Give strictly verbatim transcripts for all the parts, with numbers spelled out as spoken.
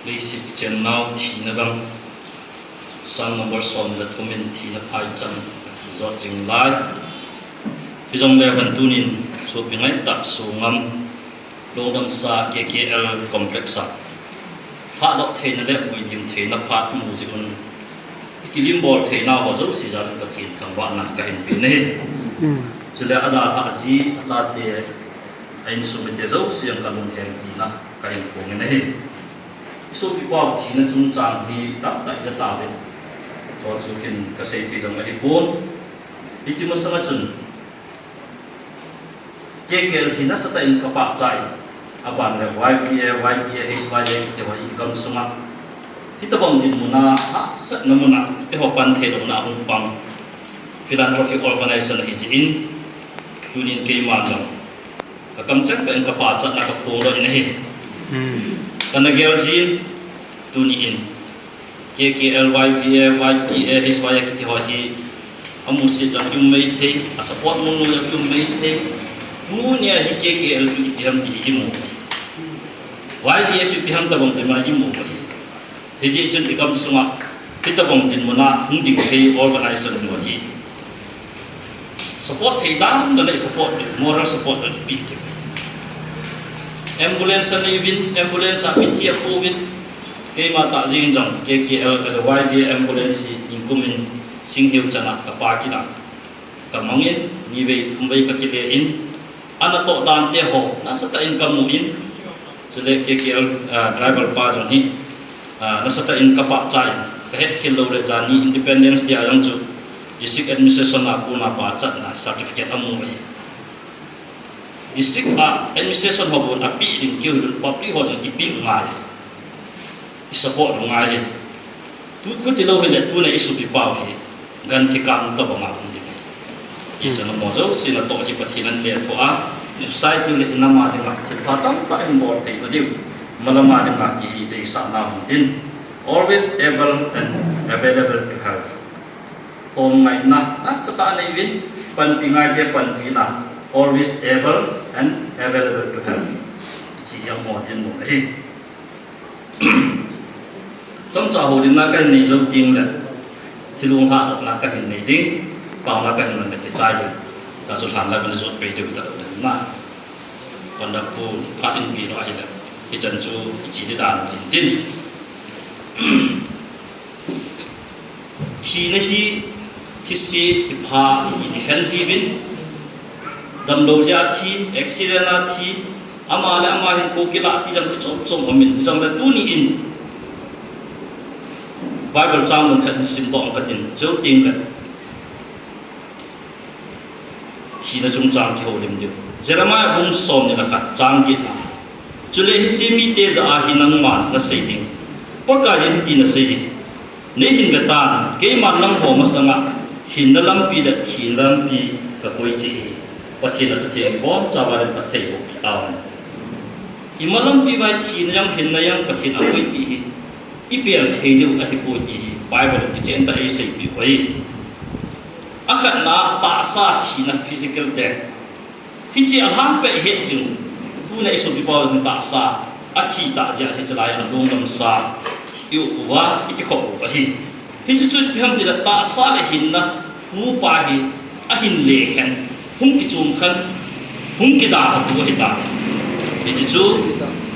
Leiset kichennau thina dang, Psalm number som le thum in thina phaicham ati jot jing lai. Hijongle van tunin sopi ngaitah sungam, Lungdamsa K K L complex a phat doh theina le muilim theina phat imu jeh un, ikilim bol theina ho jouse jal in Pathen thangvahna kahin pe in ahi. Chule adalhah ji, achate, a insung mite jouse jong kalunghel pina kahin phong in ahi. Isopi pau thina chungchang hi tamtah ija tauve. Tua chu kin kasei thei jong ahipon. Hiche masanga chun K K L hi nasatah in kapachat in, aban le Y V A, Y P A, H Y A kiti ho hi igamsunga hitobang dinmuna, hahsatna muna, eiho pan thei louna hung pang philanthropic organization ahi jeh in, tunin keiman jong kakamcheng tah in kapachatna kaphongdoh in ahi. Kana gel jin, tuni in K K L, Y V A, Y P A, H Y A kiti ho hi amusit jong um maithei, a support mun jong um maithei. Tunia hi K K L chu ipi ham ti hi imu, Y V A chu ipi ham tobang dinmuna imu ahi. Hijeh chun igamsunga hitobang dinmuna hung ding thei organization ho hi support thei dan dan le support ding, moral support dan ipi ding. Ambulance anei uvin, ambulance a mithi apo uvin, keima tah jeng jong K K L le Y V A ambulance hi ningkum in Singheu chan a kapa kit a kamang in, nivei thumvei kakile in, anatoh dan te ho nasatah in kamu in, chule K K L, ah, driver pa jong hi, ah, nasatah in kapachat in, kahet khel lou le jani Independence Day a jong chu District Administration a kona pachatna certificate amu ahi. District a administration ho bou in apeh ding keu hilou, public ho in ipeh u ngai. I support u ngai. Tu khuti lou hile tuna isopi pau hi ganthi kang tobang a um ding ahi. Ichan amaho jouse natoh hi Pathen in ahin lethuh a, society le inam a dinga thilpha tamtah in bol thei nadiu, malam a dinga kideisahna hung tin, always able and available to help. Tomngaina nasatah nei uvin, panpi ngaite panpina, always able and available to help. Hiche hi amaho dinmun ahi. Chomcha houlimna kahin nei jou tengle, thilong lhadohna kahin nei ding, paona kahin man le kichai ding. Chua chu lhan lai ban jot pei diu talou na. Conductor pu khat in pi lou ahile, hichan chu iche ding dan in tin. Thina hi, thise, thipha, iti ikhen jiuvin, damlou jeh a thi, accident a thi, ama le ama hinkho kilah ti jong chu chom chom um in, hijongle tuni in Bible chang mun khat in simdoh katin, jou tengle thina chungchang kihoulim diu. Jeremiah bung somni le khat chang getna. Chule hiche mite jah a hi nangman nasei ding, Pakaiyin hiti nasei hi, Neihin vetan, keiman nangho masanga hinna lampi le thina lampi kakoi cheh ahi. Pathen athutheng ibonchauva le phatthei bohpeh tahen. Ima lampi uva thina jong hinna jong Pathen akoipeh hi ipel thei diu ahipoi ti hi Bible in kichen tah a eiseipeh u ahi. Akhatna, tahsa thina, physical death. Hiche alhangpi a ihet jing u, tuna isopi pau hin tahsa athi tah jeh a hiche lai a lungdamsa i-um uva, ikikhop u ahi. Hiche chu ipi ham tile tahsa le hinna, hupa hi ahin lekhen, hung kichom khen, hung kidalhatu ahitai. Hiche chu,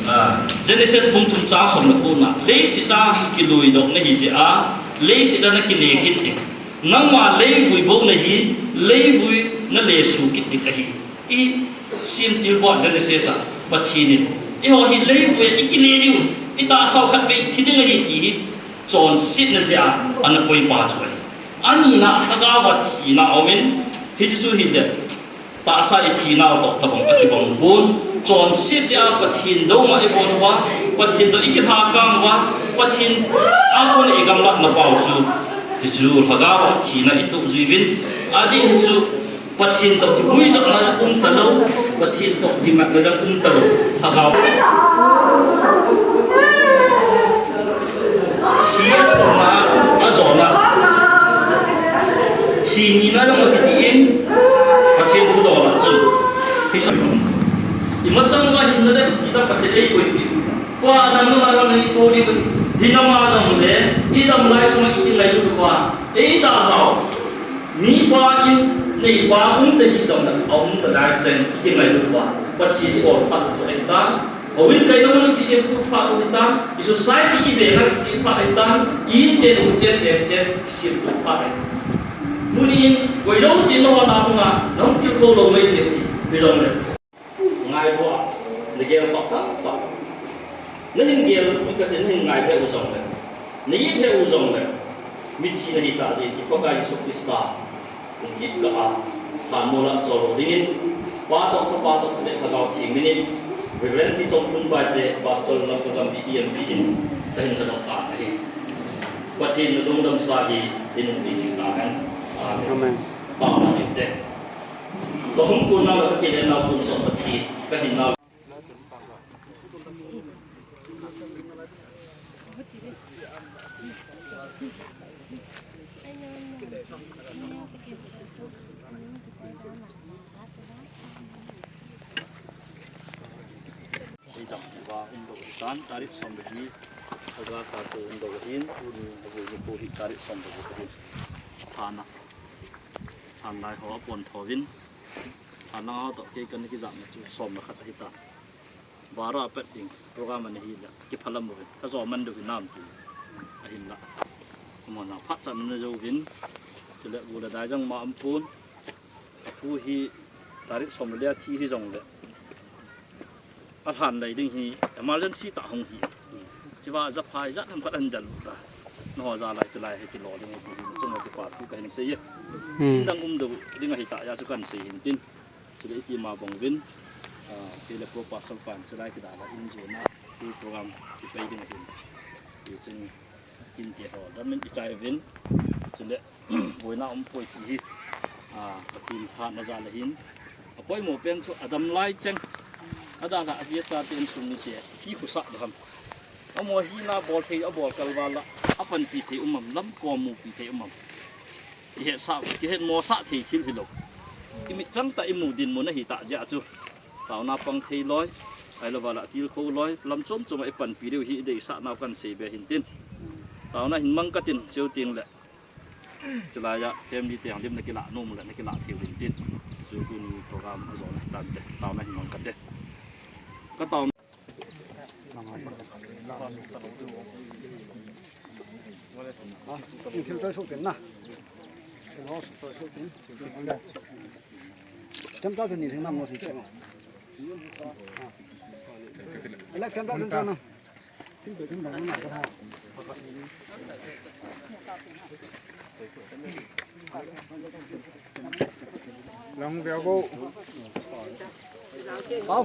ah, Genesis bung thum chang som le kona, leiset a kiluidoh nahi jeh a, leiset a nakile kit ding. Nangma leivui bou nahi, leivui nalesu kit ding ahi. Ti semtilbol Genesis a Pathen in, eiho hi leivui a ikile diu, itahsau khatvei thi ding ahi ti hi chonsetna jeh a ana koipa chu ahi. Anina lhagao a thina aumin, hiche chu hile tahsa ithinau toh tobang akibang pon, chonset jeh a Pathen douna ibol uva, Pathen toh ikilhakang uva, Pathen a kona igamlatna pau chu, hichu lhagao a thina itoh jiuvin, adeh hichu Pathen toh kipuijopna jong um talou, Pathen toh kimatna jong um talou, lhagao. Thi athumna, ajona. Thi nina jong akiti in, Pathen thudol a chun. Hichu imasang uva hinna le thina Pathen in eikoipeh u. Pa damna lai vang i toli ba. Hinama jong le, i dam lai sunga i kingailut uva. Ei dalhau. Mipa in, neipa um te hi jong le, a um te lai cheng i kingailut uva. Pathen i ol phat chu ahi tan. Houin kaina mun kisem tu phat ahi tan. I society i bena kichim phat ahi tan. I in chen, u chen, bep chen kisem tu phat ahi. Tuni in, koi jong sin lo na hung a, nang tilkhou lou mai thei ti, hi jong le. Ngailu a, na gel pah pah pah. Na hin gel, mi kati na hin ngai thei u jong le. Na it thei u jong le. Mithi na hi ta jeh in, i Pakai Jesu Christa. Hung kit kah a, lhanmol a chol lou dingin. Pa toh, Chapa toh, Chule Lhagao Theng minin. Reverend T. Chongphun Baite, Pastor Lamka Gambi E M P in. Ka hin ka dong tan ahi. Pathen na lungdam sa hi, i nung pi jing ta hen. Amen. Amen. Taona nei u hite. Ka hung kun nau le ka kile nau tun sot Pathen, ka hin nau. Ei dam uva um lou tan, tarik som le li, August a chu um lou ahin, tuni a vui ni pu hi tarik som le gup ahin. Thana. Thanlai ho apon tho uvin. Thanlai ho toh kei kana kijahna chu som le khat ahi ta. Bara a pat ding program ana hi le, kiphalam uvin. Ka jo man diu hinam ti. Ahinla. Amona phat chan na jo uvin. Chule gu le dai jong ma um pon. Pu hi tarik som le li a thi hi jong le. A lhan lei ding hi emergency tah hung hi. Chiva ja phai ja tham khat an dal ta. Nangho ja lai chulai hi kilo ding hi chunga kipa thu ka hin sei e. Hmm. Tin dang um dou ding ahi ta ja chu kan sei hin tin. Chule iti ma bang uvin. Ah, kei le Pro Pastor pan chulai kidalha in jona. Tu program kipei ding ahin. Ti chun Kinte ho, damin i chai uvin. Chule, boina um poi ti hi. Ah, Pathen phatna jal ahin. Apoimo pen chu adam lai cheng. Adalha ajia chate insung mite, ti khosah ding ham. Amaho hina bol thei, abol kalval a, apanpi thei um am, lam kom mupi thei um am. Kihetsa, kihetmosah thei thil hilou. Kimit chang tah imu dinmun ahi tah jeh a chu. Taona pang thei loi, ahilou vala tilkhou loi, lam chom chom a ipanpi diu hi ideisah nau kan sei be hin tin. Taona hin mang katin, cheu teng le. Chulai a family te hang lim na kilah nom le na kilah thei u hin tin. Chu tuni program a jona tante. Taona hin mang kate. Ka taona. Thil choi suk tin na. Thil ho suk choi suk tin. Thil ho le. Themcha chu ni theng nam mo si cheng. Election ta themcha na. Thil choi thil dang na ka ha. Long veo go. Pau.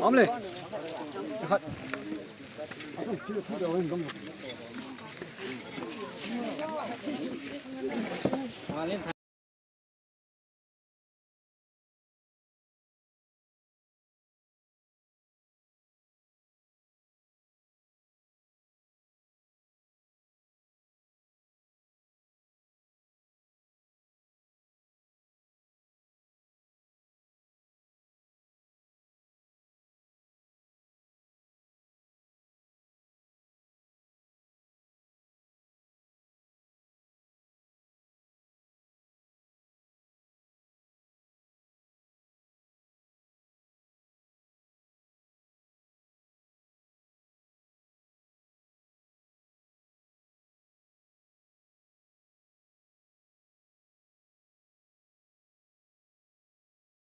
Om le. Khat.